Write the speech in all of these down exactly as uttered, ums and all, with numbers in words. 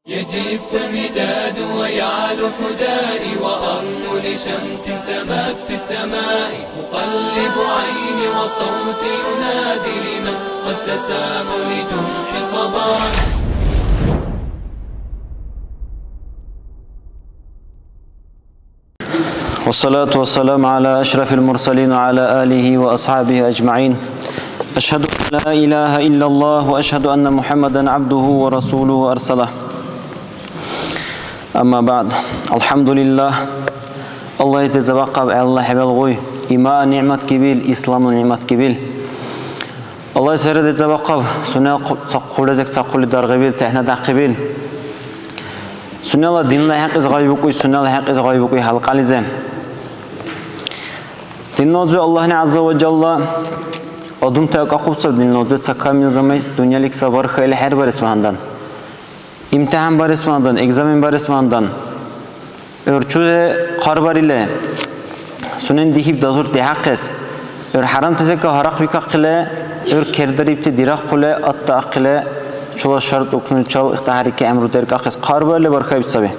يجف المداد ويعلو حدائي، وأرنو لشمس سمت في السماء، أقلب عيني وصوتي ينادي لمن قد تساموا لجمح خبائي. والصلاة والسلام على أشرف المرسلين وعلى آله وأصحابه أجمعين. أشهد أن لا إله إلا الله وأشهد أن محمدا عبده ورسوله أرسله. أما بعد. الحمد لله. Аллагьис деза бахъаб, Аллагь хӀебелгъуй. Иман нигӀмат гибил, ислам нигӀмат гибил. Аллагьис хӀера децӀабахъаб, сунела хъу-, ца хъулизек ца хъули даргъибил, цехӀнадяхъибил. Сунела динла хӀякьлис гъайбукӀуй, сунела хӀякьлис гъайбукӀуй хӀялкьализи. Динна узби, Аллагьни ГӀязза ва Жалла адамти акӀахъубцаб, динна узби, ца камил замайс дунъялик ца бархӀи или хӀербарес багьандан. ИмтихӀянбарес багьандан, экзаменбарес багьандан, гӀур чузе хъарбарили, сунен дихьиб дазур дихӀяхъес, гӀур хӀярамтазека гьарахъбикахъили, гӀур кердарибти дирахъули, атта ахъили, чула шартӀ укнучил ихтахӀярики гӀямру деркӀахъес хъарбарили бархаиб саби.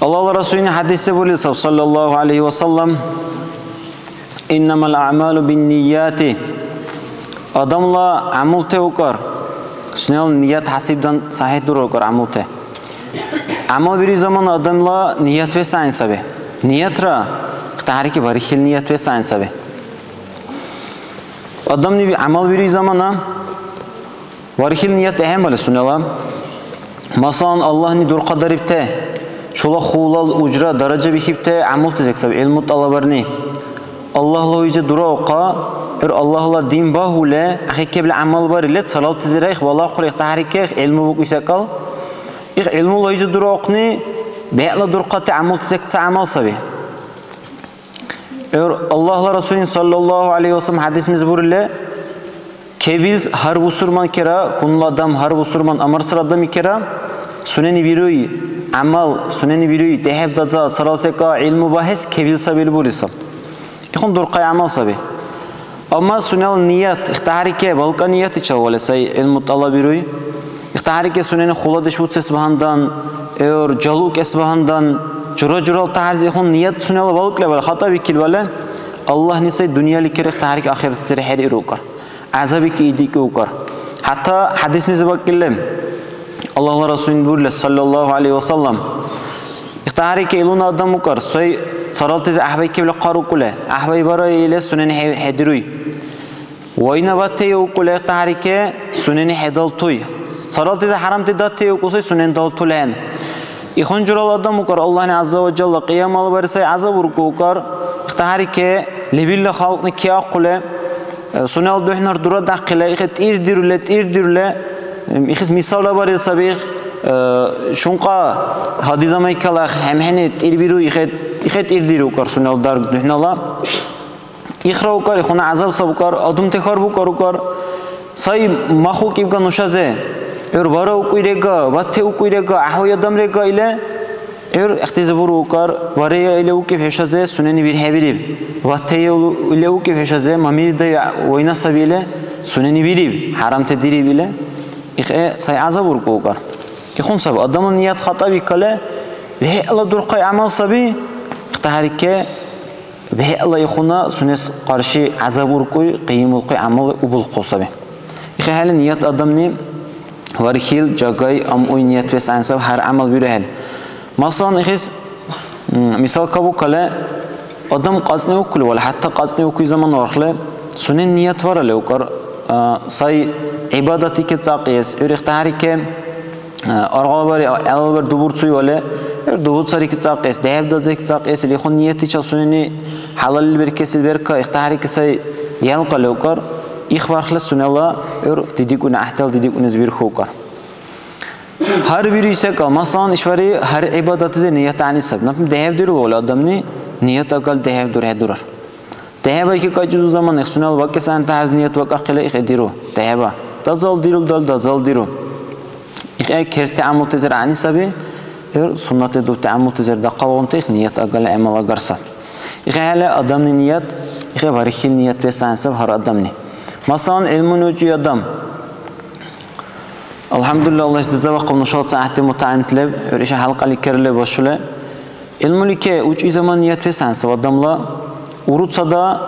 Аллагьла Расулни хӀядисде бурили саб, саллаллаху гӀялайхи ва саллям, إنما الأعمال بالنيات. Адамла гӀямулте укӀар. Сунела ният хӀясибдан сахӀи дурарукӀар гӀямулте. ГӀямал бири замана адамла ният вес гӀяйн саби. Ниятра, ихтахӀярики, бархӀил ният вес гӀяйн саби. Адамли гӀямал бири замана, вархьил ният ахӀенбали сунела. Масалан, Аллагьни дурхъадарибти, чула хулал ужра даража бихьибти гӀямултазек саби гӀилму тӀалабарни. Аллагьла узи дураухъа, гӀур Аллагьла дин багьули, ахӀеккебли гӀямал барили, цалалтазира их балахъули, ихтахӀярикех, гӀилму букӀуй секӀал. Их гӀилмула узи дураухъни бегӀла дурхъати гӀямултазек ца гӀямал саби. ГӀур Аллагьла Расулин саллаллаху гӀялайхи ва саллям хӀядисмизи бурили, кебил гьар бусурманкира, хьунул адам гьар бусурман амарсар адамикира, сунени бируй гӀямал, сунени бируй дехӀеб даза, царал секӀа гӀилму багьес кебил саби или буриса. Ихъун дурхъай гӀямал саби. Амма сунела ният, ихтахӀярике, балкӀа ниятичал валес сай гӀилму тӀалабируй. ИхтахӀярике сунени хуладеш буцес багьандан, гӀур жалукес багьандан, жура-журал тяхӀярзи ихъун ният сунела балкӀ лебал хатӀа бикилбали, Аллагьни сай дунъяликира ихтахӀярик ахиратсира хӀеръирукӀар. ГӀязабики идикӀи укӀар. ХӀятта хӀядисмизи бакӀили, Аллагьла Расулни бурили, саллаллаху гӀялайхи ва саллям, ихтахӀярике илгъуна адам укӀар, сай царалтизи гӀяхӀбайкибли хъарукӀули, гӀяхӀбайбара или сунени хӀе-, хӀедируй. Вайна ватти укӀули ихтахӀярике, сунени хӀедалтуй. Царалтизи хӀярамти датти укӀуси сунени далтули ахӀен. Ихъун журала адам укӀар, Аллагьни ГӀязза ва Жалла кьиямала барес сай гӀязаб уркӀу укӀар, ихтахӀярике, лебилра халкьни киахъули, э, сунела духӀнар дурадяхъили, ихъе тӀирдирули, тӀирдирули, м, ихъес мисалра барили саби, их, э, шункъа гьади замайкала хӀемхӀени тӀирбиру, ихъе, ихъе тӀирдиру укӀар сунела дарг духӀнала. Ихра укӀар, ихъуна гӀязаб саб укӀар, адамти хьарбукӀар укӀар. Сай маху кӀибга нушазе. ГӀур вара укӀуйрега, ватте укӀуйрега, гӀяхӀуй адам рега или. ГӀур ихтизи буру укӀар, варея или укӀиб хӀушазе, сунени вирхӀебириб. Ваттея или укӀиб хӀушазе, мамиридай вайна саби или, сунени вириб, хӀярамти дириб или. Ихъе сай гӀязаб уркӀу укӀар. Ихъун саби, адамла ният хатӀа викале, вегӀла дурхъай гӀямал саби, ихтахӀярике, БегӀла ихъуна сунес къарши гӀязаб уркӀуй, къиимулхъуй гӀямал убулхъул саби. ИхъехӀели ният адамни вархьил жагай амъуй ният вес гӀяйнсаб гьар гӀямал бирухӀели. Масалан, ихис, м, мисал кабукале, адам кьацӀни укули вале, хӀятта кьацӀни укуй замана вархьли, сунен ният варале укӀар, а, сай гӀибадатике цӀакьиэс, гӀур ихтахӀярике, Аргъалабари гӀелалабар дубурцуй вале, гӀур дубуцарики цӀакьес, дехӀеб дазайки цӀакьес, или хун ниятичил сунени хӀялалли беркесил берка ихтахӀярики сай. Ялкъа левкӀар, их бархьла сунела гӀур дидикӀуни, гӀяхӀдал дидикӀунис бирхьукӀар. Гьар бируй секӀал, масалан, ишбархӀи гьар гӀибадатлизи ният гӀягӀни саби. Например, дехӀеб дирулвали адамни ният агал дехӀеб дурхӀедурар. ДехӀебайки кайчи ду замана, их сунела вакӀес гӀягӀнитахӀес ният вакӀахъила, их диру. ДехӀеба. Дазал дирулдал дазал диру. Ихъе керти гӀямултазир гӀягӀни саби, гӀур суннатли дубти гӀямултазир дахъалгъунти их ният агали гӀямал агарса. ИхъехӀели адамни ният, ихъе бархьил ният вес гӀягӀни саб гьар адамни. Масалан, гӀилмуни учӀуй адам. АлхӀямдулилла, Аллагьис деза вахъаб нушала ца гӀяхӀти мутагӀялимталеб, гӀур иша хӀялкьали керли башули. ГӀилмулике учӀи замана ният вес гӀян саб адамла. Уруцада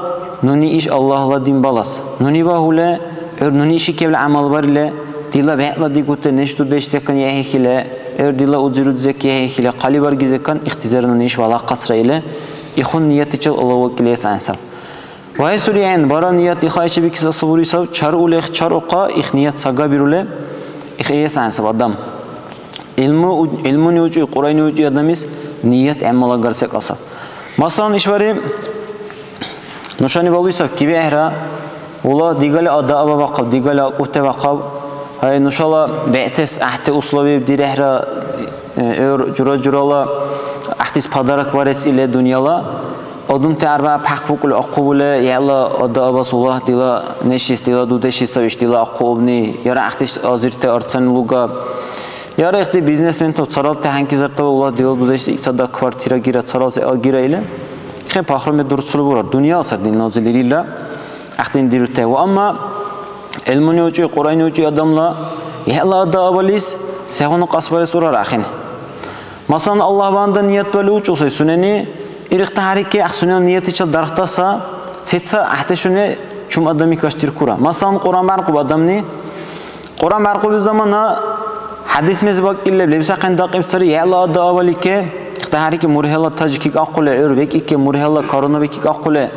нуни иш Аллагьла дин балас. Нуни багьули, гӀур нуни ишикевли гӀямал барили, дила бегӀла дигути неш-дудеш секан яхӀихьили, гӀур дила узи-рудзек яхӀихьили, хъалибаргизекан ихтизар нуни иш валахъасра или, ихун ниятичил Аллагь вакӀилиэс гӀян саб. Вайсули ахӀен, бара ният ихайчи бикес асубури саб, чарулехъ чарухъа, их ният сагабирули, их иэс гӀян саб адам. ГӀилму у-, гӀилмуни учӀи, Кьуръайни учӀи адамис ният гӀяммалагар секӀал саб. Масалан, ишбархӀи нушани балуй саб, кивехӀра, ула дигали ада абабахъаб, дигали акӀубтабахъаб. Гьай, нушала бегӀтес гӀяхӀти условия дирехӀра, э, гӀур жура-журала гӀяхӀтис подарок барес или дунъяла. Адамти арбякьян пяхъбукӀули ахъубули, яла ада абас ула дила нешис, дила дудешис саби иш дила ахъубни, яра гӀяхӀтис азирти арцани луга. Яра ихди бизнесментав царалти хӀянкизартала ула дила дудешис икцада квартира гира, царал секӀал гира или. Хе пахруми дурцули бурар. Дунъяла сар динна узили рила гӀяхӀдин дирутая. Ва амма гӀилмуни учӀи, Кьуръайни учӀи адамла яла ада абалис сегъуна кьасбарес урар ахӀен. Масалан, Аллагь банда ниятвали учӀусай сунени, иргъ тяхӀярикки, ахъ сунела ниятичил дархдаса, сеца гӀяхӀдешуни чум адами кашдиркура. Масалан, Кьуръан бяркъуб адамни, Кьуръан бяркъуби замана хӀядис мез вакӀилеб лебсахъен дакьиб цари, яла ада авалике, ихтахӀярики мургьела тажи кикахъули, гӀур бекӀике мургьела коронаби кикахъули,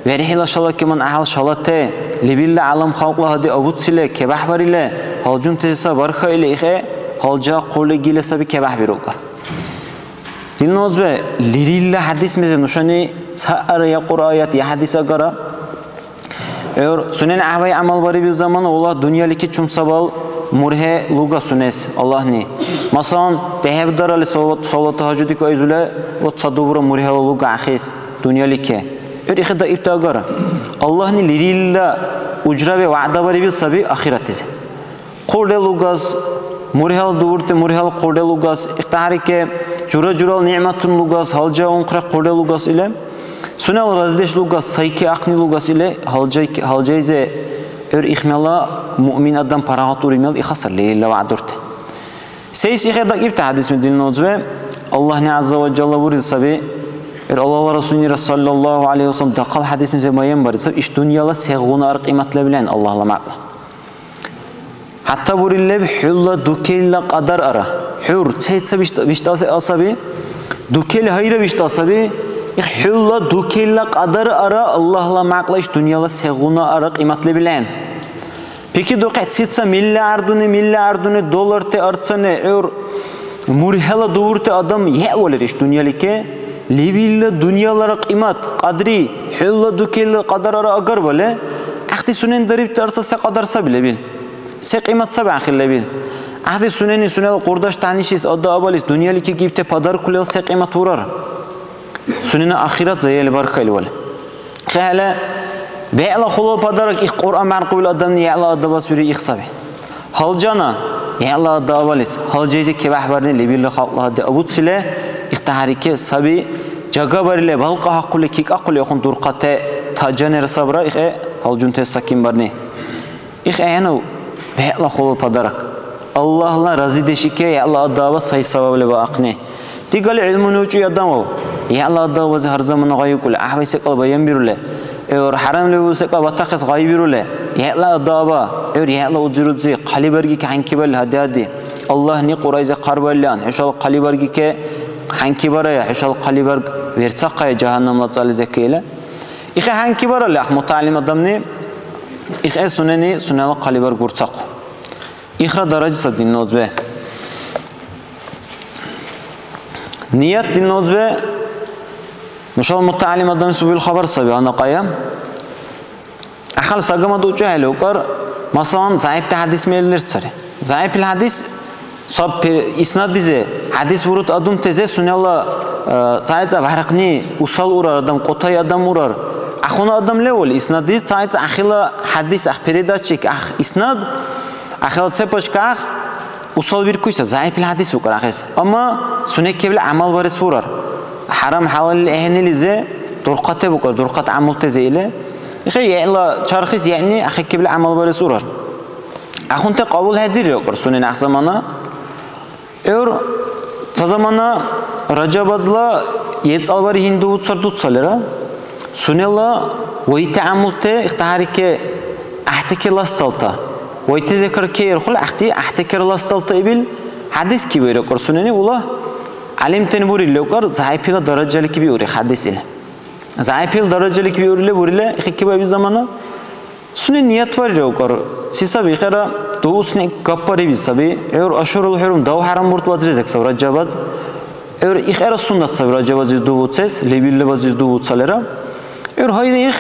верхӀила шала кеман гӀяхӀял шалате, лебилла гӀялам халкьла гьади абуцили, кебяхӀбарили, гьалжунтази ца бархаили ихӀе, гьалжа хъули гили саби кебяхӀбирукӀар. Динна узби, лерилла хӀядис мезе нушани цаара я Кьуръа аят, я хӀядис агара. ГӀур сунени гӀяхӀбай гӀямал барибил замана Аллагь дунъяличи чум сабал мургье луга сунес Аллагьни. Масалан, дехӀебдаралли, салават-, салават гьажудикайзули ва ца дубура мургьела луга ахъес дунъяличи. ГӀур ихъи даибти агара. Аллагьни лерилла ужраби вягӀда барибил саби ахиратлизи. Хъули лугас, мургьял дубурти, мургьял хъули лугас, ихтахӀярике, жура-журал нигӀматун лугас, гьалжа унхъри хъули лугас или, сунела разидеш лугас, сайки ахъни лугас или, гьалжай-, гьалжайзе гӀур ихмяла муъмин адам парагъатури мел ихасалли, ила вягӀдурти. Сейс ихе дакӀибти хӀядисми динна узби, Аллагьни ГӀязза ва Жалла бурил саби, гӀур Аллагьла Расулнира саллаллаху гӀалайхи ва саллям дахъал хӀядисмизе баян бариб саби, иш дунъяла сегъуна ар кьимат лебилан Аллагьла мякьла. ХӀятта бурил леб, хӀула дукелла кьадар ара. ГӀур, ца-ца виштӀа-, виштӀаси асаби, дукел гьайра виштӀа саби, их хӀула дукелла кьадар ара, Аллагьла мякьла иш дунъяла сегъуна ара кьимат лебилан. Пикридухъя, ца-ца миллиардуни, миллиардуни долларти арцани, гӀур мургьела дубурти адам гӀеввалира иш дунъялике, лебилла дунъялара кьимат, кьадри, хӀула дукелла кьадар ара агарвали, гӀяхӀти сунен дарибти арца се кьадар саби лебил? Се кьимат саби ахир лебил? ГӀяхӀти сунени сунела къурдаш тянишис ада-абалис дунъяличи гибти подаркулел се кьимат урар? Сунена ахират заяли бархаили вали. ХӀела, бегӀла хулал подарок их Кьуръан бяркъуил адамни яла адабас бири их саби. Гьалжана, яла ада-абалис, гьалжайзи кебяхӀбарни лебилра халкьла гьади абуцили, ихтахӀярике саби, жагабарили, балкьа гьахъули, кикахъули ихъун дурхъати тажанира сабра ихӀе гьалжунтес сакинбарни. Их гӀенав бегӀла хулал подарок. Аллагьла разидешике яла адава сай савабли баахъни. Дигали гӀилмуни учӀуй адамав, яла адавази гьар замана гъайукӀули, гӀяхӀвай секӀал баянбирули, гӀур хӀярамли у секӀал батахъес гъайбирули, яла адава, гӀур яла удзи-рудзи, хъалибарги хӀянкибали гьади-гьади. Аллагьни Кьуръайзи хъарбарилан, хӀушала хъалибаргике хӀянкибарая, хӀушала хъалибарг верцахъая жагьаннамла цӀализе кайла. Ихъе хӀянкибаралли, ахъ мутагӀялим адамни, ихъе сунени сунела хъалибарг бурцахъу. Ихра даража саб динна узби. Ният динна узби, нушала мутагӀялим адамлис убил хабар саби, гьанна къая. Ахъал сагамад учӀухӀели укӀар, масалан, зягӀипти хӀядис мер лерцари. ЗягӀипил хӀядис саб пе-, иснадлизи, хӀядис бурут адамтази сунела, э, цайцӀа бархни усал урар адам, кьутай адам урар. Ахъуна адам левал, иснадлизи цайцӀа ахила хӀядис, ах передатчик, ах иснад, ахила цепочка, ах усал виркуй саб, зягӀипил хӀядис букӀар ахъес. Амма сунекибли гӀямал барес бурар. ХӀярам-хӀялалли ахӀенилизи дурхъате букӀар, дурхъат гӀямултази или. Ихъи яла чархис, яни ахъекибли гӀямал барес урар. Ахунти кьабулхӀедирри, укӀар, сунени гӀяхӀ замана. ГӀур ца замана Ражабазла ецӀал бархӀи гьиндувцар дуцалира, сунела вайти гӀямулти ихтахӀярики гӀяхӀтакир ласталта, вайти зикр кеирхъули гӀяхӀти гӀяхӀтакир ласталта ибил хӀядис кибири, укӀар, сунени ула гӀялимтани бурили, укӀар, зягӀипила даражалики биури хӀядис ил. ЗягӀипил даражалик биурли бурили, ихикибаби замана сунени ниятварира, укӀар. Се саби ихӀера дувцни гапбариби саби. ГӀур ашурул хӀурум дав хӀярам мурт вазризек саб Ражабаз. ГӀур ихӀера суннат саби Ражабазир дувцес, лебилла базир дувцалира. ГӀур гьайри их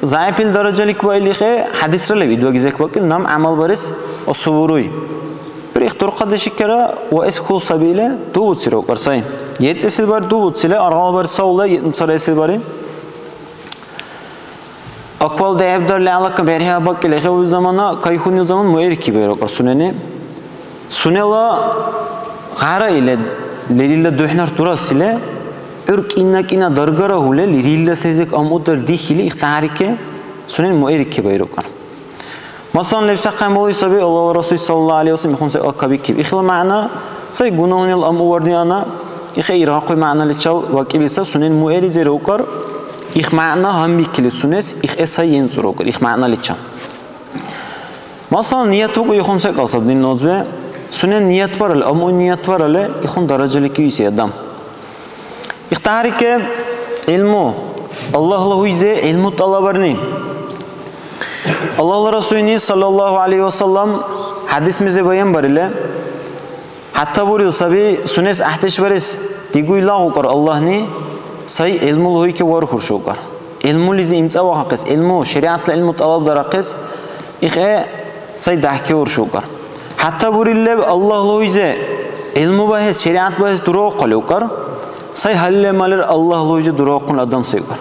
зягӀипил даражалик ваили хӀе, хӀядисра леб идвагизек бакӀил нам гӀямал барес асубуруй. ГӀур их дурхъадешикира ва эс хьул саби или дувцира, укӀар, сай. ЕцӀесил бари дувцили, аргъал бари савла, е-, цараэсил бари. Аквал дехӀебдарли гӀелакка берхӀи абакӀили хӀевуй замана, кайхьунил заман муэрикиб, укӀар, сунени. Сунела гъара или, лерилла духӀнар дурасили, гӀур кӀина-кӀина даргара хӀули, лерилла сезек амъутар дихили ихтахӀярики, сунени муэрикиб, укӀар. Масалан, лебсахъан балуй саби, Аллагьла Расул саллаллаху гӀалайхи ва саллям ихун секӀал кабикиб. Ихила мягӀна сай, гунагьунила амъуварни ана, ихе иргъахъуй мягӀналичал вакӀибил саб, сунен муэризир, укӀар, их мягӀна гьанбикили сунес, ихе сай енцӀур, укӀар, их мягӀналичал. Масалан, ният букӀу ихун секӀал саб, динна узби, сунен ният баралли, амъу ният баралли, ихун даражалики уйси адам. ИхтахӀярикиб гӀилму, Аллагьла гьуйзи гӀилму тӀалабарни. Аллагьла Расулни, саллаллаху гӀалайхи ва саллям, хӀядисмази баянбарили, хӀятта бурил саби, сунес гӀяхӀдеш барес дигуй лагъ, укӀар, Аллагьни сай гӀилмула гьуйки вархурши, укӀар. ГӀилмулизи имцӀавахъахъес, гӀилму, шаригӀятла гӀилму тӀалабдарахъес, ихе сай дяхӀкеурши, укӀар. ХӀятта бурил леб, Аллагьла гьуйзи гӀилму багьес, шаригӀят багьес дураухъали, укӀар, сай гьалли-маллира Аллагьла гьуйзи дураухъун адам сай, укӀар.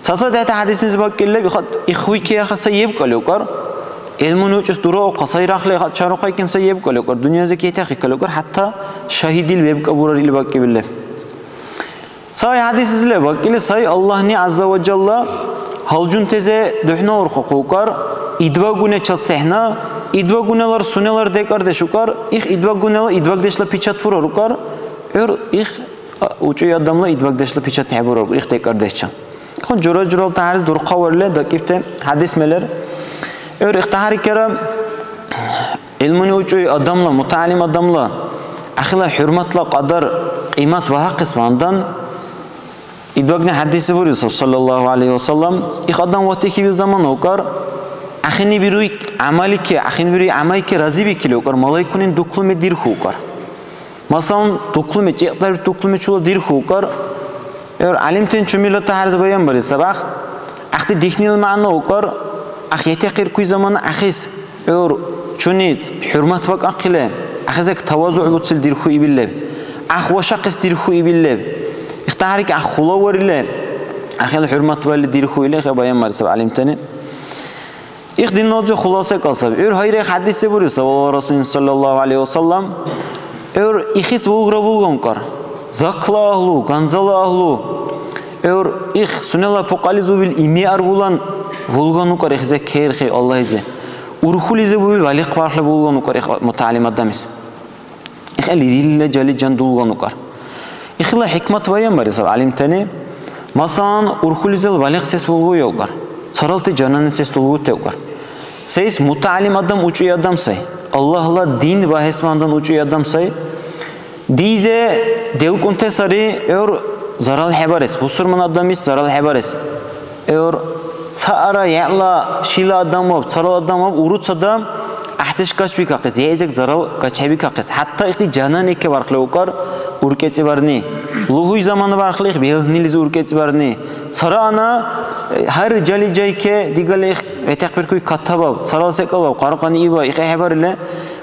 ЦацадехӀти хӀядисмази бакӀили леб, ихъ-, их гьуйкиахъес сай ебкӀали, укӀар. ГӀилмуни учӀес дураухъа, сай рахли хъа-, чарухъайкиб сай ебкӀали, укӀар. Дунъязик итяхъиккали, укӀар, хӀятта шагьидил вебкӀа бурар или бакӀибил леб. Ца хӀядисизле бакӀили сай, Аллагьни ГӀязза ва Жалла гьалжунтази духӀнаурхахъу, укӀар, идбагуначил цехӀна, идбагуналар сунелар декӀардеш, укӀар, их идбагунала идбагдешла печать бурар, укӀар, гӀур их, а, учӀуй адамла идбагдешла печать хӀебурар, их декӀардешчил. Хъун жура-журала тяхӀярси дурхъаварили дакӀибти хӀядис мелер. ГӀур ихтахӀярикира, гӀилмуни учӀуй адамла, мутагӀялим адамла ахила хӀурматла кьадар, кьимат багьахъес багьандан, идбагни хӀядиси бурил саб, саллаллаху гӀалайхи ва саллям, их адам ватихьибил замана, укӀар, ахини бируй гӀямалики, ахини бируй гӀямайки разибикили, укӀар, малайкунин дуклуми дирхьу, укӀар. Масалан, дуклуми, чӀекьдарибти дуклуми чула дирхьу, укӀар. ГӀур гӀялимтани чумилра тяхӀярси баянбарили саб, ахъ, ахъти дихьнила мягӀна, укӀар, ахъ ятихъиркуй замана ахъис, гӀур чуни хӀурмат бакӀахъили, ахъизек тавазугӀ буцили дирхьу ибил леб, ахъ вашахъес дирхьу ибил леб, ихтахӀярик ахъ хулаварили, ахъил хӀурматбарили дирхьу или хӀе баянбарили саб гӀялимтани. Их динназиб хуласа кьал саби. ГӀур гьайрехӀе хӀядиси бурили саби Аллагьла Расулни, саллаллаху гӀалайхи ва саллям, гӀур ихис вулгра вулган кьар. Закла агьлу, ганзала агьлу. ГӀур их сунела пукьализи убил имиар вулан, вулган укьар ихзе керхи Аллагьизи. Урхьулизи убил валихъ бархли вулган укьар их мутагӀялим адамис. Ихъели рилла жали жан дулган укьар. Ихила хӀикмат баянбарили саби гӀялимтани. Масалан, урхьулизил валихъ сес булгу укьар, царалти жанани сес дулгутевкӀар. Сейс мутагӀялим адам учӀуй адам сай. Аллагьла дин багьесмандан учӀуй адам сай. Дизе делкӀунти сари гӀур зарал хӀебарес, бусурман адамис зарал хӀебарес. ГӀур цаара гӀела шила адамвав, царал адамвав уруцада гӀяхӀдеш гачбикахъес, гӀезек зарал гачхӀебикахъес. ХӀятта ихди жанан икке бархли укьар уркӀецӀибарни. Лугьуй замана бархли их белгьнилизи уркӀецӀибарни. Цараана, э, гьар жали-жайке дигалли их ветахъбиркуй катабаб, царал секӀалбаб, къаркъани иба, их хӀебарили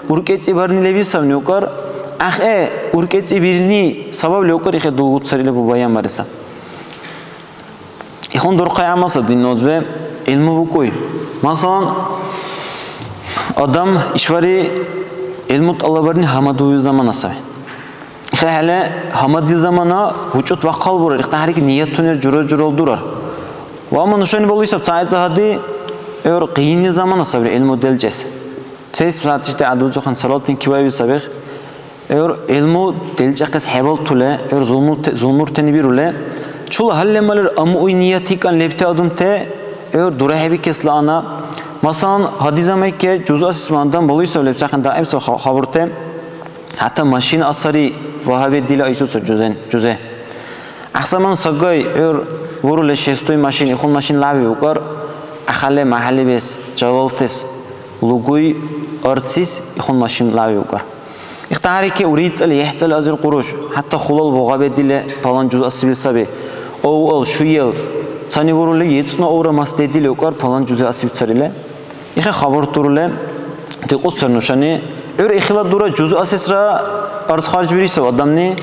уркӀецӀибарни лебил сабни укьар. АхӀе, уркӀецӀибирни сабабли укьар ихе дулгуцарили бубаямариса. Ихун дурхъай гӀямал саби, динна узби, гӀилму букӀуй. Масалан, адам ишбархӀи гӀилму тӀалабарни гьамадуил замана саби. ХӀехӀели гьамадил замана учӀут бахъал бурар, ихтахӀярик ниятунира жура-журал дурар. Ва амма нушани балуй саб, цаи-цагади гӀур къиянни замана сабри гӀилму делчӀес. Цес ватишти адудзухъан салалтин кивайби сабихъ. ГӀур гӀилму делчӀахъес хӀебалтули, гӀур зулмурте-, зулмуртани бирули, чула гьалли-малир амъуй ният икӀан лебти адамти, гӀур дурахӀебикесла ана. Масалан, гьади замайке жуз асес мандан балуй саб лебсахъен даим саб ха-, хабурти. ХӀятта машина асари вагьабе дила айсуца жузен-, жузе. ГӀяхӀцаман сагай, гӀур бурули шестой машин, ихун машин лявиукӀар, ахалли махьалли бес, жавалтес, лугуй арцис ихун машин лявиукӀар. Ихтахъарике урицӀали, ехӀцӀали азир къуруш, хӀятта хулал бугъа бедили палан жуз асибил саби. Овал, шуел, цани бурули ецӀну овра мас дедили укӀар палан жузи асибцарили. Ихе хабар турули дикьусцар нушани. ГӀур ихила дура жуз асесра арц харжбирисав адамни.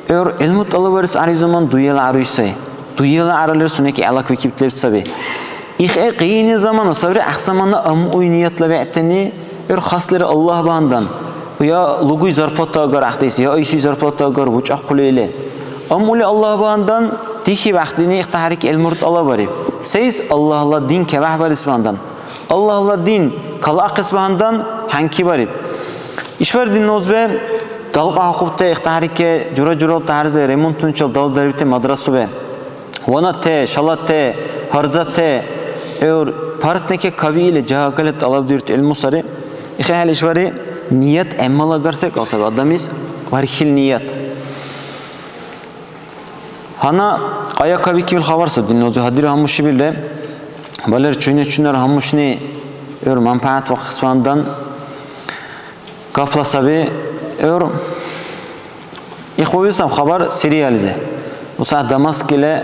ГӀур гӀилму тӀалабарес гӀяри заман дуела гӀяруй сай. Дуела гӀяралир сунеки гӀелаквикибти леб саби. Ихе къияни замана сабри, гӀяхӀцаманна амъуй ниятла бегӀтани, гӀур хаслира Аллагь багьандан. Я лугуй зарплата агар гӀяхӀдейси, я айсуй зарплата агар бучӀахъули или. Амъули Аллагь багьандан дихиб гӀяхӀдини ихтахӀерик гӀилмур тӀалабариб. Сейс Аллагьла дин кабяхӀбарес багьандан. Аллагьла дин калахъес багьандан хӀянкибариб. Ишбар дин нузбе далкьахъубти ихтахӀерике жура-журала тяхӀярзи ремонтунчил далдарибти мадрасубе. Ванате, шалате, гьарзате, гӀур партнеке кавиили жагали тӀалабдирути гӀилму сари. ИхехӀели ишбари ният гӀяммал агар секӀал саби адамис, вархили ният. Гьанна къаякабикибил хабар саб динна узи гьадир гьаммушибил леб. Балер чуйна-чуйнара гьаммушни гӀур манпагӀят вахъхӀесвандан гапла саби. ГӀур ихъуби саб хабар Сириялизи. Уса Дамаскили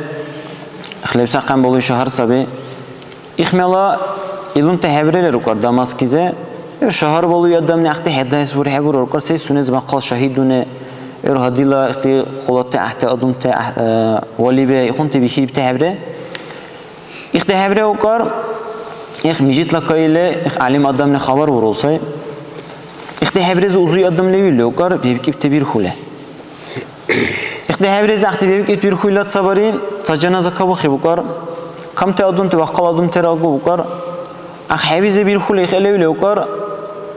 хлебсахъан балуй шагьар саби. Ихмяла илунти хӀебрели рукӀар Дамаскизе. Ил шагьар балуй адамли ахъти хӀедайс бурхӀебуру рукӀар, сей сунез бахъал шагьидуни, гӀур гьадила ихъти хъулати гӀяхӀти адамти, гӀяхӀ-, э, валибе ихъунти бихибти хӀебре. Ихъти хӀебре укӀар, их мижитла кайили, их гӀялим адамли хабар бурул сай. Ихъти хӀебрези узуй адам левили укӀар, бебкӀибти бирхули. Ихъти хӀебрези ахъти бебкӀибти бирхуйла ца бари, ца жаназа кабухъи букӀар. Камти адамти бахъал адамтира агу букӀар. Ахъ хӀебизи бирхули хӀелевли букӀар.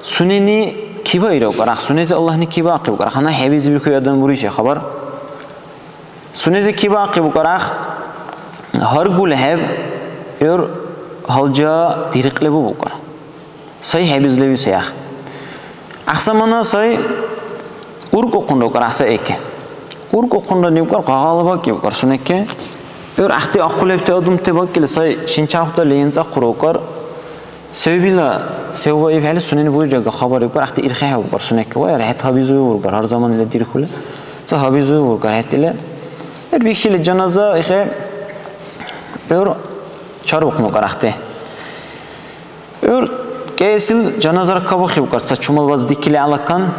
Сунени кибаира букӀар. Ахъ сунези Аллагьни кибаахъи букӀар. Гьанна хӀебизи бирхуй адам буриси хабар. Сунези кибаахъи букӀар. Ахъ гьаргули хӀеб, гӀур гьалжа диркьли бу букӀар. Сай хӀебизливи сай ахъ. Ахъ замана сай уркӀухъунра укӀар, ахъ сай эки. УркӀухъунра нибкӀар, къагъала бакӀибкӀар сунеке. ГӀур ахъти ахъу лебти адамти бакӀили сай, шинчавхъдали имцӀахъура укӀар. Себебила, севва ибхӀели сунени бурира хабар ибкӀар, ахъти ирхӀехӀе укӀар сунеке. Ва яра хӀед гьабизуи ургар, гьар заман ила дирхули. Ца гьабизуи ургар хӀед ила. ГӀур бихили жаназа ихе, гӀур чарухъун укӀар ахъти. ГӀур кӀиэсил жаназара кабухъи укӀар, ца чумал баз дикили алакан,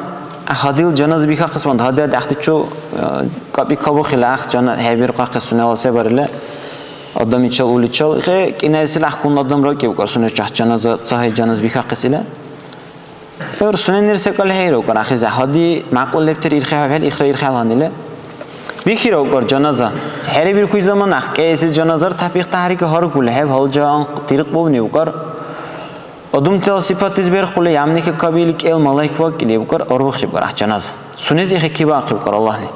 гьадил жаназа бихахъес ван, гьади-гьади ахъдичу, э, кӀапӀи кабухъила ахъ жана хӀебиркьахъес сунела се барили, адамичал, уличал, хе, кӀинайсил ахъ хьунул адам ракӀи укӀар сунечи ахъ жаназа, ца хӀяй жаназа бихахъес ила. ГӀур суненир секӀал хӀейрукӀар, ахизи гьади мякьлаб лебтир ирхӀехӀевхӀел ихра ирхӀелгьанили. Бихира укӀар жаназа. ХӀерибиркуй замана ахъ кӀиэсил жаназар тапихъ тяхӀярикӀи гьаргули хӀеб, гьалжа анхъ диркьбубни укӀар. Адамтала сипатлис берхъули, ямника кабиили кӀел малайк вакӀили укӀар, арбухибкӀар ахъ жаназа. Сунези ихъ кибаахъибкӀар Аллагьли.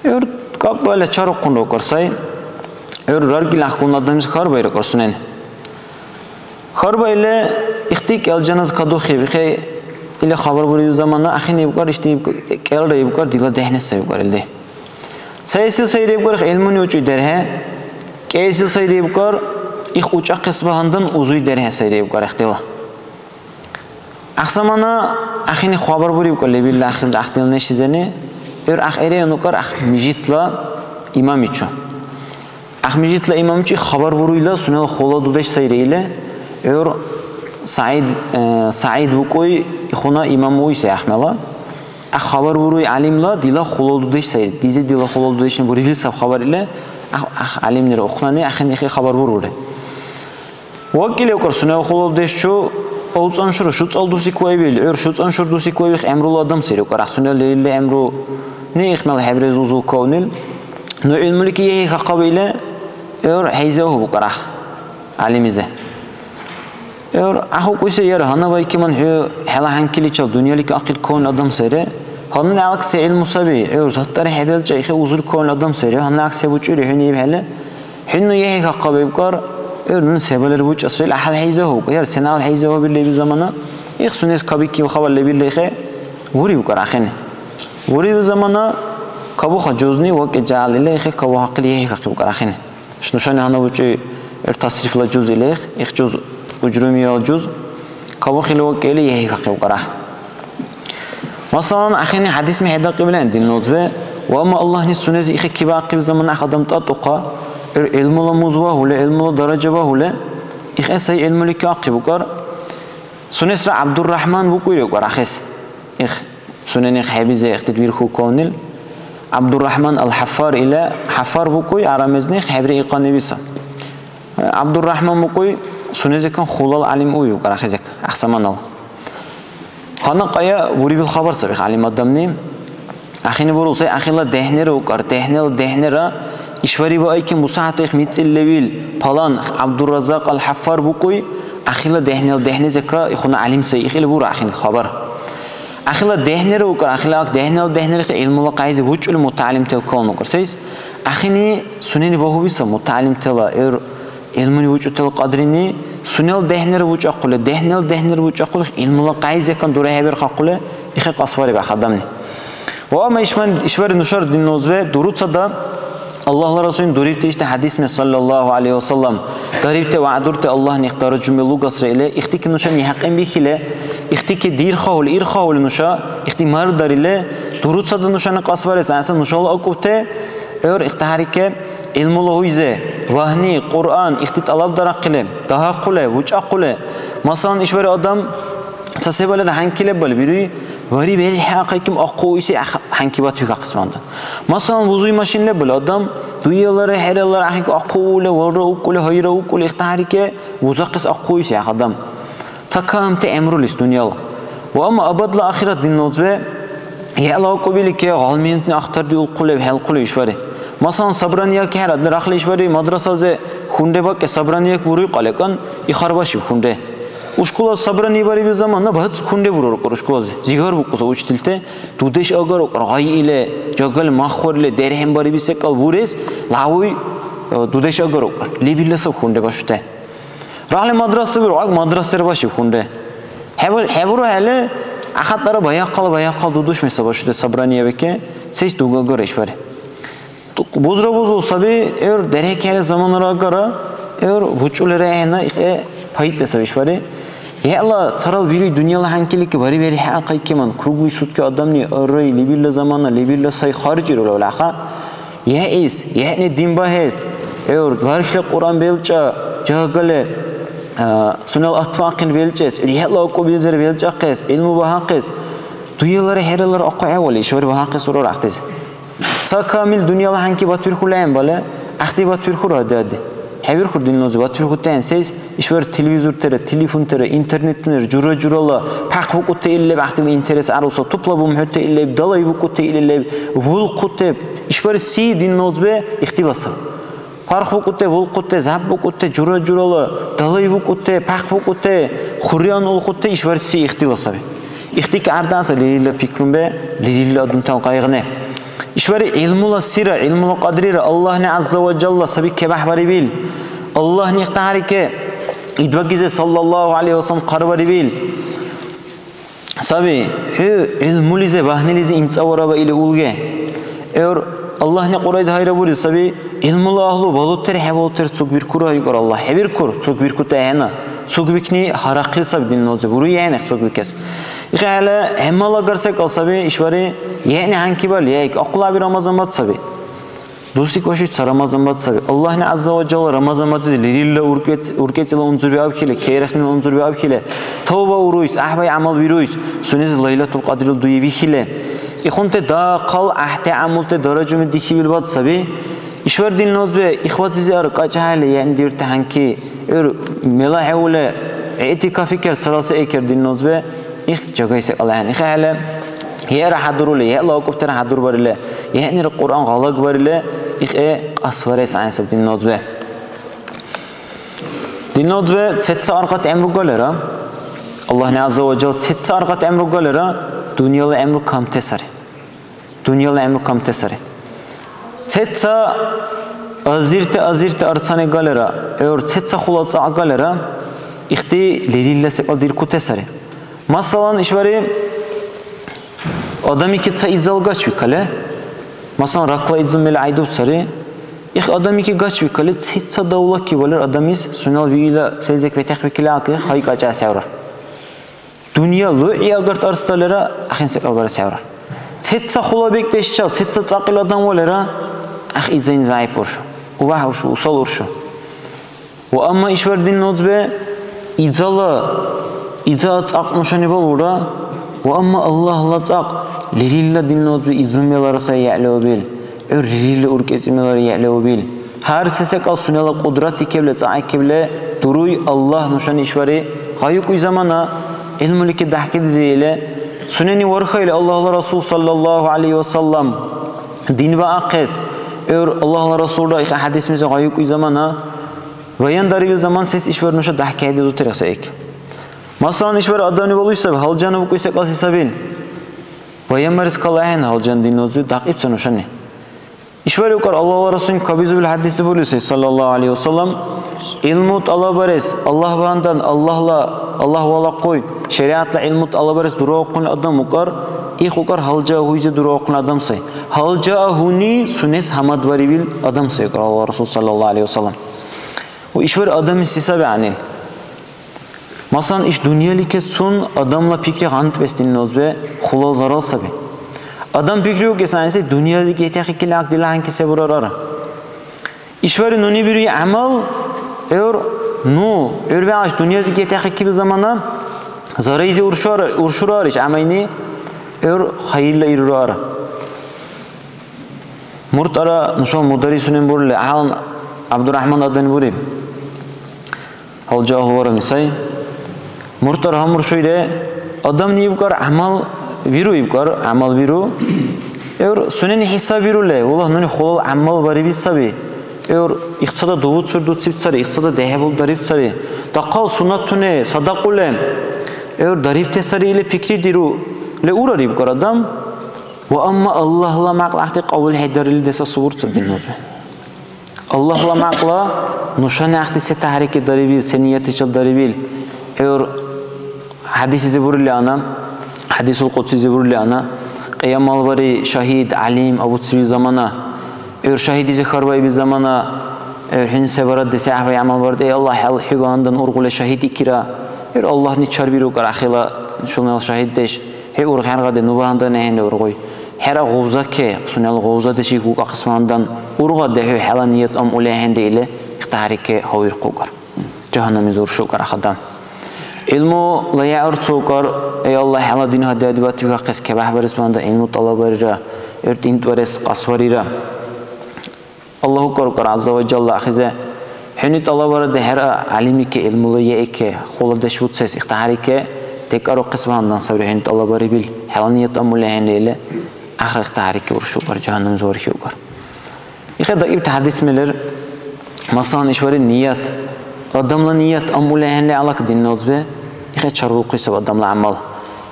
ГӀур кӀапӀбала чарухъунра укӀар сай. ГӀур раргили ахъ хьунул адамлис хьарбаира укӀар сунени. Хьарбаили, ихъти кӀел жаназа кадухъи, ихъи или хабар буриб замана, ахини ибкӀар, ишди ибкӀ-, кӀелра ибкӀар, дила дехӀни сай ибкӀар илди. Цаэсил сайри ибкӀар, их гӀилмуни учӀуй дерхӀе. КӀиэсил сайри ибкӀар, их учӀахъес багьандан узуй дерхӀе сайри ибкӀар, их дила. Ахъ замана ахини хабар буриб укӀар лебилла ахъил ахъдила нешизани, гӀур ахъ эриан укӀар ахъ мижитла имамичу. Ахъ мижитла имамчи хабар буруйла сунела хъула дудеш сайри или, гӀур СягӀид, э, СягӀид букӀуй ихъуна имам уй сай ахмела. Ахъ хабар буруй гӀялимла дила хъула дудеш сайри. Дизи дила хъула дудешни бурили саб хабар или, ахъ, ахъ гӀялимнира ухънани ахъен ихъи хабар бурули. ВакӀили укӀар сунела хъула дудеш чу авцӀаншура шуцӀал дусиквайвил, гӀур шуцӀаншур дусиквайвих гӀямрула адам сайри укӀар. Ахъ сунела лерилла гӀямруни ихмела хӀебрез узул кавнил. Ну гӀилмулики гьигьихьахъаб или, гӀур хӀейза ухӀбукӀар ахъ гӀялимизе. ГӀур гӀяхӀ укӀуси яра, гьанна вайкиман хӀу хӀела хӀянкиличил дунъялик ахъил каван адам сайри. Гьанна гӀелакси гӀилму саби. ГӀур заттари хӀебелчӀа ихе узули каван адам сайри. Гьанна гӀяхӀ се бучӀули хӀуни ибхӀели? ХӀуни ну ехӀихахъа бебкӀар. ГӀур нуни се балар бучӀасрил гӀяхӀял хӀейза хӀу. Яра сенал хӀейза хӀу бил леби замана? Их сунес кабикиб хабар лебилра ихе урибкӀар ахӀен. Уриб замана кабуха жузни вакӀи жагьлила ихе кабухахъили ехӀихахъибкӀар ахӀен. Нушани гьанна бучӀи гӀур тасрифла жуз или, их жуз ужрумиял жуз, кабухили вакӀили ехӀихахъибкӀара. Масалан, ахини хӀядисми хӀедакьибли динназиб, ва амма Аллагьни сунези ихе кибаахъиб замана адам тӀатӀухъа, гӀур гӀилмула муз вагьули, гӀилмула даража вагьули, ихе сай гӀилмули кахъибукӀар. Сунесра ГӀябдуррахӀман букӀуйригу арахес. Их сунени хӀебизе ихтилбирхьу кавнил. ГӀябдуррахӀман ал-ХӀаффар или ХӀаффар букӀуй, арамезни хӀебри ихъани биса. ГӀябдуррахӀман букӀуй, сунезикан хулал гӀялим уй, арахезек, ахсаманал. Гьанна къая бурибил хабар саби гӀялим адамни. Ахини бурул сай, ахила дехӀнира укӀар, дехӀнила дехӀнира. Ишбари ваайкин бусягӀятла их мицӀир левил, палан, ГӀябдурразакь ал-ХӀаффар букӀуй, ахила дехӀнила дехӀнизека ихуна гӀялим сай, ихили бура ахини хабар. Ахила дехӀнира укӀар, ахила ак дехӀнила дехӀнира гӀилмула къяйзи учӀули мутагӀялимтала калун укӀар. Сайс, ахини сунени багьуби са мутагӀялимтала гӀур гӀилмуни учӀутала кьадрини, сунела дехӀнира бучӀахъули, дехӀнила дехӀнира бучӀахъули, гӀилмула къяйзекан дурахӀебирхъахъули, ихе кьасбариб адамни. Ва амма ишман, ишбари нушара динназиб дуруцада Аллагьла Расулни дурибти ишди хӀядисми, саллаллаху гӀалайхи ва саллям, дарибти вягӀдурти Аллагьни их даражуми лугасра или, ихтики нушани хӀякьин бихили, ихтики дирхъахъули, ирхъахъули нуша, ихти мардарили, дуруцада нушани кьасбарес гӀяса нушала акӀубти, гӀур ихтахӀярике, гӀилмула гьуйзи, вагьни, Кьуръан, ихти тӀалабдарахъили, дагьахъули, учӀахъули. Масалан, ишбари адам ца се балира хӀянки лебали бируй, вари берхӀи ахъайким ахъуйси хӀянки батбикахъес багьандан. Масалан, вузуй машин лебали адам, дуялара, хӀералара ахӀенки ахъули, валра укули, гьайра укули, ихтахӀярике, вузахъес ахъуйси адам. Ца камти гӀямрулис дунъяла. Ва амма абадла ахират динназиб хӀела акӀубилике гъалминутни ахтардиулхъулев хӀелхъули ишбари. Масалан, собраниеки хӀерадли рахли ишбари мадрасализи хьунре бакӀес собраниеки буруй кьалекан, ихарбашиб хьунре. Ушкулас собрание бариби замана бац хьунре бурар укӀар ушкулази. Зигар букӀуса учительти, дудеш агар укӀар, гъай или, жагали махвар или, дерхӀембариби секӀал бурес, лявуй, э, дудеш агар укӀар. Лебилла саб хьунре башути. Рахли мадраса биру, ак мадраса рваши хунре. ХӀебу-, хӀебуру хӀели, ахатӀара баяхъала, баяхъала дудуш меса башуде собрание беке, сес дугагара ишбари. Ту-, бузра бузу саби, гӀур дерхӀехӀели заманара агара, гӀур бучӀулира гӀена ихӀе пайитла саби ишбари. ХӀела царал бируй дунъяла хӀянкилики бари-бари хӀеахъайкиман, круглые сутки адамни арай, лебилла замана, лебилла сай харжирула улаха. ЕгӀис, гӀягӀни дин багьес, гӀур, дархьли Кьуръан белчӀа, жагали, а, сунела атбакьил белчӀес, гӀур, хӀела акӀубилзира белчӀахъес, гӀилму багьахъес, дуялара хӀералара ахъу гӀевали, ишбари багьахъес урар ахъдизе. Ца камил дунъяла хӀянки батбирхьули гӀян бала, ахъди батбирхьур гьади-гьади. ХӀебирхьур динлузи батбирхьутаэн сейс, ишбар телевизортира, телефонтира, интернеттунира жура-журала пяхъбукӀути ил леб гӀяхӀтили интерес гӀяруса, тупла бумхӀути ил леб, далайбукӀути ил леб, вулхъутеб. Ишбар си динназиб ихтила саб. ПархбукӀути, вулхъути, заббукӀути, жура-журала далайбукӀути, пяхъбукӀути, хурриан улхъути ишбар си ихтила саби. Ихтики ардаса лерилра пикрумбе, лерилра адамтала къайгъне. ИшбархӀи гӀилмула сира, гӀилмула кьадрира Аллагьни ГӀязза ва Жалла саби кебяхӀбарибил. Аллагьни ихтахӀярике, Идбагизе саллаллаху гӀалайхи ва саллям хъарбарибил. Саби, хӀу гӀилмулизи, багьнилизи имцӀавараба или улге. ГӀур Аллагьни Кьуръайзи гьайра бурили саби, гӀилмула агьлу балутер хӀебалутер цугбиркура, викӀар Аллагь. ХӀебиркур, цугбиркути ахӀенна. Цугбикни гьарахъили саби динназиб, буруй гӀягӀни цугбикес. ИхӀела гӀямал агар секӀал саби, ишбархӀи, яъни хӀянкибал, яик, акьлаби Рамазан бат саби. Дусик ваши ца Рамазан бат саби. Аллагьни ГӀязза ва Жалла Рамазан батизи лерилра уркӀбец-, уркӀецӀила унзурби абхьили, кайрахънила унзурби абхьили, тавба уруйс, гӀяхӀбай гӀямал бируйс, сунези Лайлатул Кьадрил дуги бихьили. Ихъунти дахъал гӀяхӀти гӀямулти даражуми дихьибил бат саби. Ишбар динназиб ихватизи ар кьакьхӀели, яъни дирути хӀянки, гӀур мела хӀевули, гӀетикафикер царал се икер динназиб, их жагай секӀал ахӀен. ИхӀели, хӀера хӀядурули, хӀела акӀубтира хӀядурбарили, яънира Кьуръан гъалагбарили, ихӀе кьасбарес гӀяйнсаб динназиб. Ил ноцбе цеца аргъат гӀямру галера, Аллагьни ГӀязза ва Жал цеца аргъат гӀямру галера, дунъяла гӀямру камте сари. Дунъяла гӀямру камте сари. Цеца азирти-азирти арцани галера, гӀур цеца хула цӀакь галера, ихти лерилла секӀал диркуте сари. Масалан, ишбари адамики ца идзал гачбикале, масалан, ракла идзумбели гӀяйдуб сари. Их адамики гачбикалли, цеца давла кивалер адамис сунела виила селизек ветахъбикили акӀахъес гьайкьа кӀасхӀеврар. Дунъя лугӀи агар тӀарцдалира, ахин секӀал барес хӀеврар. Цеца хъула бекӀдешчал, цеца цӀакьил адам валера, ахъ изайн зягӀип уршу, увяхӀ уршу, усал уршу. Ва амма ишбар дин нуцбе изала, изала цӀакь нушани балулра, ва амма Аллагьла цӀакь, лерилла дин нуцбе изумелара сай яхӀлиубил, гӀур лерилла уркӀецӀимелара яхӀлиубил. Гьар се секӀал сунела кьудратикибли, цӀакьикибли дуруй Аллагь нушани ишбари гъайукӀуй замана, гӀилмулики дяхӀкидизи или, сунени вархаили Аллагьла Расул саллаллаху гӀялайхи ва саллям дин баахъес, гӀур Аллагьла Расулра ихъа хӀядисмази гъайукӀуй замана, баяндарибил заман сес ишбар нуша дяхӀкайдизутира саик. Масалан, ишбар адамли балуй саби, гьалжана букӀуй секӀал се сабил. Баянбарес калахӀен гьалжан дин нуцбе дакьиб ца нушани. Ишбар укар Аллагьла Расул кабизубил хӀядиси буруси, саллаллаху гӀялайхи ва саллям, гӀилму тӀалабарес, Аллагь багьандан, Аллагьла, Аллагь валахъуй, шариатла гӀилму тӀалабарес дураухъун адам укар, их укар гьалжа гьуйзи дураухъун адам сай. Гьалжа гьуни сунес гьамадбарибил адам сай укар Аллагьла Расул, саллаллаху гӀялайхи ва саллям. Ва ишбар адамис се саби гӀягӀнил? Масалан, иш дунъяликеццун адамла пикри гъантӀбес дин нуцбе хулал зарал саби. Адам пикриукӀес гӀягӀниси дунъялизи гетяхъикили гӀяхӀ дила гьанки се бурарара. Ишбари нуни бируи гӀямал, гӀур, ну, гӀур вегӀлаш дунъялизи гетяхъикибил замана, зарайзи уршура-, уршурариш гӀямайни, гӀур хайилла ирурара. Муртара нушала мударрисунани бурили, гьалан ГӀябдуряхӀман адани буриб. Гьалжа агьлу варани сай. Муртар гьамуршуйре, адамни ибкар гӀямал виру, ибкар гӀямал виру. ГӀур сунени хӀисаб вирули, валлагь, нуни хулал гӀямал бариби саби. ГӀур ихцада дувуцур дуциб цари, ихцада дехӀебул дариб цари. Дахъал суннатуни, садакьули, гӀур дарибти сари или пикри диру, ле урар ибкар адам. Ва амма Аллагьла мякьлахъти кьабулхӀедарили дес асубурцаб дин нуцбе. Аллагьла мякьла нушани ахъти се тяхӀярикидарибил, се ниятличил дарибил, гӀур хӀядисизи бурили ана, хӀядисул кьудсизи бурили ана, кьиямалвари шагьид, гӀялим абуцибил замана, гӀур шагьидизи хьарбаибил замана, гӀур хӀуни се барадли, се гӀяхӀбай гӀямал барад, эй Аллагь, хӀял хӀу багьандан ургъули шагьид икира, гӀур Аллагьни чарбиру кӀар ахила шунала шагьиддеш. ХӀе, ургъ-хӀергъади, ну багьандан ахӀенри ургъуй. ХӀера, гъубза ке, сунела гъубзадеш икӀукӀахъес багьандан, ургъади хӀу хӀела ният амъули ахӀенри или, ихтахӀярике гьавирхъукӀар. Жагьаннамлизи уршукӀар ахъадан. ГӀилму лайгӀя арцукӀар, эй Аллагь, хӀела дин гьадиадибадти бихахъес кебяхӀбарес багьандан гӀилму тӀалаббарира, гӀур тӀинтӀбарес кьасбарира. Аллагь укар-укар, ГӀязза ва Жалла, ахизе, хӀуни тӀалабараде хӀера, гӀялимике, гӀилмула яике, хуладеш буцес ихтахӀярике, декӀарухъес багьандан сабри хӀуни тӀалабарибил, хӀела ният амули ахӀенри или, ахъра ихтахӀярике уршукар, жагьаннамзи вархиукар. Ихе даибти хӀядис мер лер, масалан, ишбариб ният, адамла ният амули ахӀенри гьалак динна узби, ихе чарулхъули саби адамла гӀямал.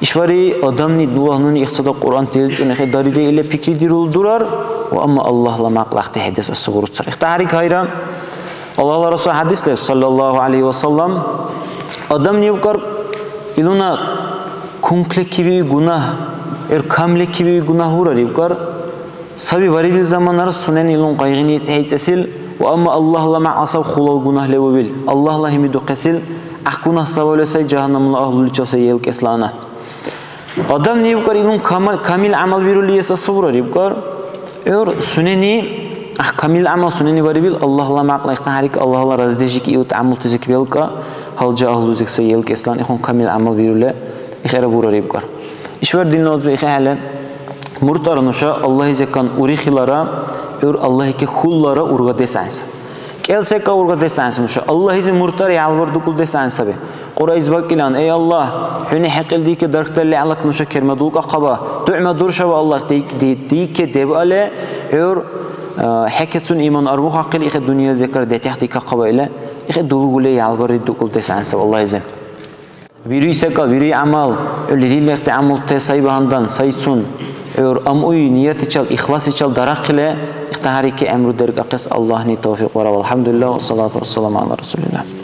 ИшбархӀи адамли дулгьануни ихцада Кьуръан тилчӀун хӀедарили или пикридирул дурар, ва амма Аллагьла мякьлахъти хӀедес асубуруцар. ИхтахӀярик гьайра, Аллагьла Расул хӀядис леб, саллаллаху гӀалайхи ва саллям, адамли ибкар, илгъуна кункли кибиуи гунагь, гӀур камли кибиуи гунагь бурар ибкар, саби барибил заманара сунени илгъуна къайгъини хӀейцӀесил, ва амма Аллагьла мякьла саб хулал гунагь левубил, Аллагьла гьимидухъесил, гӀяхӀ гунагь сабабли сай жагьаннамла агьлуличил сай елкӀесла ана. Адамли ибкар, илгъуна кама-, камил гӀямал бирули иэс асубурар ибкар, гӀур сунени, гӀяхӀ камил гӀямал сунени барибил, Аллагьла мякьла ихтахӀярик, Аллагьла разидеш икӀи, иут гӀямулти зикбелкӀа, гьалжа агьлу зикса елкӀеслан ихъун камил гӀямал бирули, ихӀера бурар ибкар. ИшбархӀи динна узби ихӀехӀели, муртӀара нуша Аллагьизекан урихилара, гӀур Аллагьике хьуллара ургадес гӀяйнса. КӀел секӀа ургадес гӀяйнса нуша. Аллагьизи муртӀара гьалабар дукӀулдес гӀяйн саби. Кьуръайзи бакӀилан, эй Аллагь, хӀуни хӀекьлидике дархдалли гьалак нуша кермадулкӀахъаба, дугӀмадуршаба Аллагь, дик-, ди-, дике дебали, гӀур, а, хӀекецун иман арбухахъили, ихъа дунъялизекар детяхӀ дикахъаба или. Ихъ дулгули гьалбарри дукӀулдес гӀян саб Аллагьизе. Бируй секӀал, бируй гӀямал, хӀу лерил лерти гӀямулте сай багьандан, сайцун, гӀур амъуй ниятичал, ихласичал дарахъили, ихтахӀярики гӀямру деркӀахъес Аллагьни тавфикь бараб. АлхӀямдулиллагь, вассалату вассаламу гӀяла Расулиллагь.